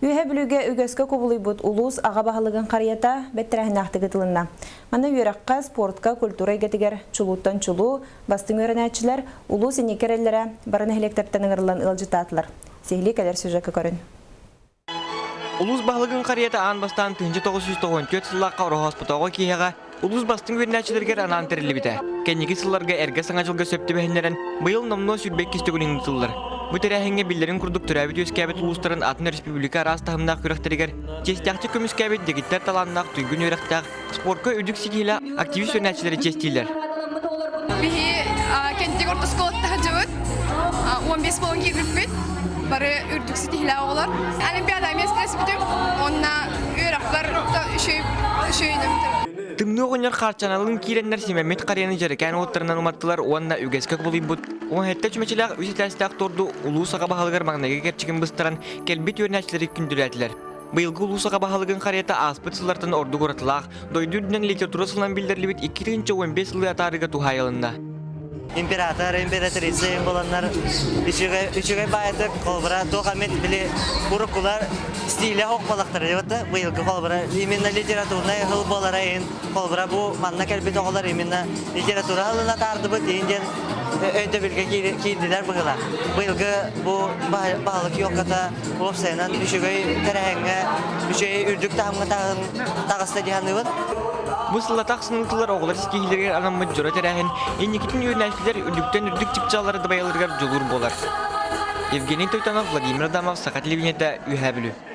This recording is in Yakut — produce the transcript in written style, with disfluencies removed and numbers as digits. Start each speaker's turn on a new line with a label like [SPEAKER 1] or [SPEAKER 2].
[SPEAKER 1] Үөһэ Бүлүүгэ үгэскэ кубулуйбут улуус аҕа баһылыгын харыйата бэттэрээһиннээхтик ытылынна. Манна үөрэххэ, спортка, культура эйгэтигэр чулууттан чулуу, бастыҥ үөрэнээччилэр, улуус инники эрэллэрэ бары нэһилиэктэртэн ыҥырыллан ыалдьыттаатылар. Сиһилии кэлэр сюжекка көрүн.
[SPEAKER 2] Улуус баһылыгын харыйата аан бастаан 1994 сыллаахха Ороһооспотооҕу киэһэҕэ улуус бастыҥ үөрэнээччилэригэр анаан тэриллибитэ. Кэнники сылларга эргэ Саҥа дьылга сөп түбэһиннэрэн, быйыл номнуо 22 төгүлүн ыытыллар. Бу тэрээһиҥҥэ биллэрин курдук төрөөбүт-үөскээбит улуустарын атын республика араас таһымнаах күрэхтэригэр чиэстээхтик көмүскээбит дэгиттэр талааннаах туйгун үөрэхтээх, спорка үрдүк ситиһиилээх активист үөрэнээччилэри чиэстииллэр.
[SPEAKER 3] Биһи Кэнтик орто оскуолаттан сылдьабыт. 15 буолан киирбиппит. Бары үрдүк ситиһиилээх оҕолор. Олимпиада миэстэлэспитим. Уонна үөрэхпэр үчүгэй
[SPEAKER 2] Тымныы оҕонньор хаарчаналыын киирэннэр симэммит харыйаны дьэрэкээн уоттарынан уматтылар уонна үгэскэ кубулуйбут 17 чүмэчилээх үс этээстээх торду улуус аҕа баһылыгар маҥнайгы кэрчигин быстаран кэлбит үөрэнээччилэри күндүлээтилэр. Быйылгы улуус аҕа баһылыгын харыйата ааспыт сыллартан ордук уратылаах, дойду үрдүнэн литература сылынан биллэриллибит 2015 сылы атаарыыга туһаайылынна.
[SPEAKER 4] Император, императрица буоланнар үчүгэй, үчүгэй баайытык холобура туох эмит били уруккулар стилэ ох буолахтара диэбит быйылгы холобура именно литературнай сыл буолара иһин холобура бу манна кэлбит оҕолор именно литература сылын атаардыбыт иһин диэн өйдөбүлгэ киирдилэр быһыылаах. Быйылгы бу баһылык елката уопсайынан үчүгэй тэрээһиҥҥэ үчүгэй үрдүк таһымҥа таҕыста дии саныыбын.
[SPEAKER 2] Бу сыллата ахсын ыытыллар оҕолор ситиһиилэригэр анаммыт дьоро тэрээһин инникитин үөрэнээччилэр үрдүктэн үрдүк чыпчааллары дабайалларыгар дьулуур буолар. Евгений Тойтонов, Владимир Адамов, Саха телевидениетэ, Үөһээ Бүлүү.